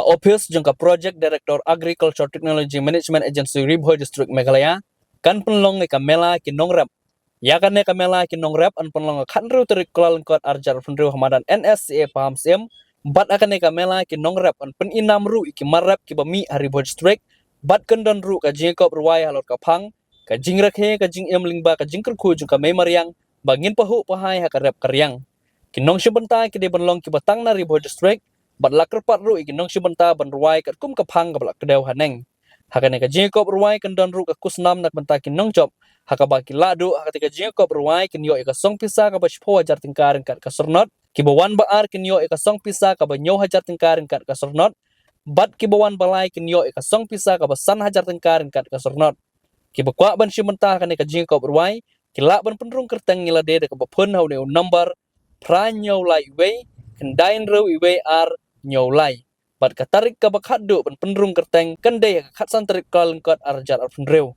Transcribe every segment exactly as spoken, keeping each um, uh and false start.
ophis jong ka Project Director Agriculture Technology Management Agency Ri Bhoi District Meghalaya kan pynlong ïa ka mela ki nongrep. Ïa kane ka mela ki nongrep yn pynlong ha ka khathynriew tarik Kyllalyngkot arhajar arphew hynriew ha madan N S C A Pahamsyiem. Bad ha kane ka mela ki nongrep yn pynïnam ruh ïa ki mar rep kiba mih ha Ri Bhoi District. Bad kan don ruh ka jingïakop rwai halor ka phang, ka jingrakhe, ka jingim lyngba ka jingkyrkhu jong ka mei mariang ba ngin pahuh pahai ha ka rep ka riang. Ki nongshim bynta ki dei ban long kiba tang na Ri Bhoi District bad la kyrpad ruh ïa ki nongshim bynta ban rwai katkum ka phang kaba la kdew haneng. Ha kane ka jingïakop rwai kan don ruh ka khusnam na ka bynta ki nongjop, ha kaba ki la duh ha kata ka jingïakop rwai kin ïoh ïa ka song pisa kaba shiphew hajar tyngka ryngkat ka syrnod, kiba wan ba ar kin ïoh ïa ka song pisa kaba hynñiew hajar tyngka ryngkat ka syrnod, bad kiba wan ba lai kin ïoh ïa ka song pisa kaba san hajar tyngka ryngkat ka syrnod. Kiba kwah ban shim bynta ha kane ka jingïakop rwai ki lah ban pynrung kyrteng ïa lade da kaba phone ha une u number phra hynñiew lai wei, khyndai hynriew wei ar hynñiew lai. Bad ka tarik kaba khatduh ban pynrung kyrteng kan dei ha ka khatsan tarik Kyllalyngkot arhajar arphew hynriew.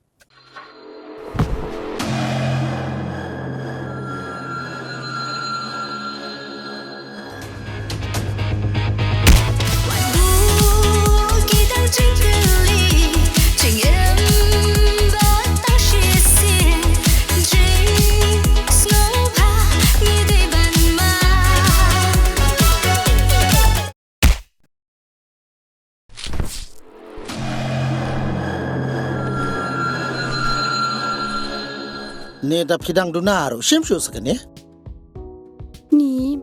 Ne da phi dang duna ruh shim shuh sa kane. Ni,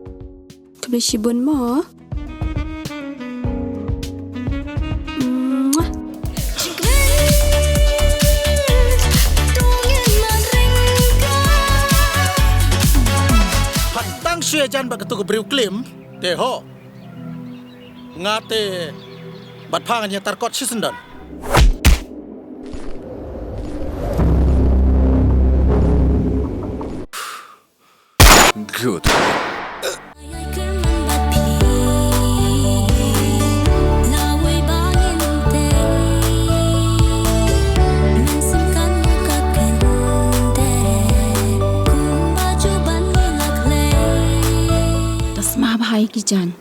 khublei shibun mo. Mwah. Phan tang shu ïajan bad katu ka briew klim te ho. Nga te bad pha ngan ïatar kot shisyndon. Good. Da sma bha ïa ki jaiñ.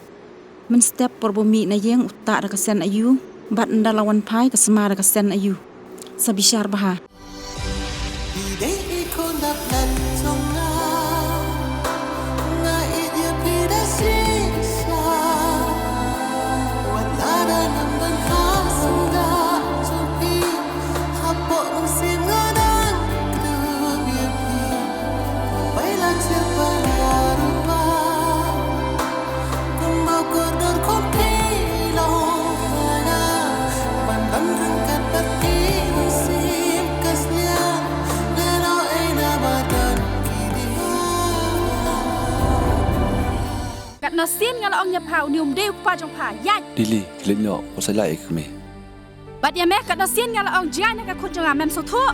Mynstep por ba mih na ïing u tah da ka sen aïu, bad ynda la wan phai ka sma da ka sen aïu. Sa bishar bha. Katno sien nga la ong ïa pha, une um dei u kpa jong pha, ïaid. Lily, khie leit noh, wat sa ïaid ïa ka kmie. Bad ïa me, katno sien nga la ong jngai na ka khun jong nga, mem sngewthuh.